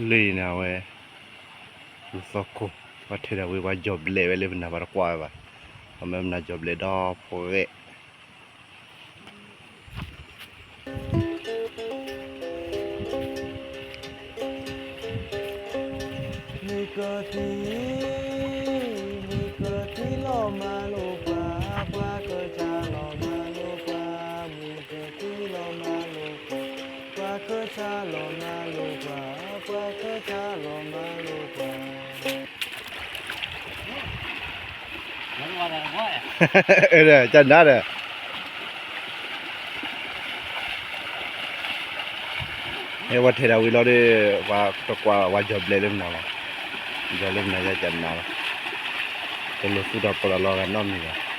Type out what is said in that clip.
လၢအံၤန့ၣ်အဝဲ လူၤသီခိၣ် ပှၤထဲးဒၣ်ဝံၤ ပှၤကၠီၤဘျဲးဝဲလၢပနၢ် ပှၤတကွၢ်ဝဲဘၣ်. အမ့ၢ်ပနၢ်ကၠီၤဘျဲးဒီးဖှဲး မုၢ်ကၢသံ, မုၢ်ကၢသံလီၤမၤလိာ်ပှၤ, ပှၤကစၢ်လီၤမၤလိာ်ပှၤ, မုၢ်ကၢသံလီၤမၤလိာ်ပှၤ, ပှၤကစၢ်လီၤမၤလိာ်ပှၤ, ပှၤကစၢ်လီၤမၤလိာ်ပှၤ. ကနါဒီး ဟဲဝဲထဲးဒၣ်ဝံၤလီၤဒီး ပှၤတကွၢ်ဝဲကၠီၤဘျဲးလၢမနုၤလီၤ. ကၠီၤလၢမနုၤယကနၣ်လီၤ. တလိၣ်သူၣ်ထီၣ်ပလီၢ်လီၤဂာ်နီတမံၤဘၣ်.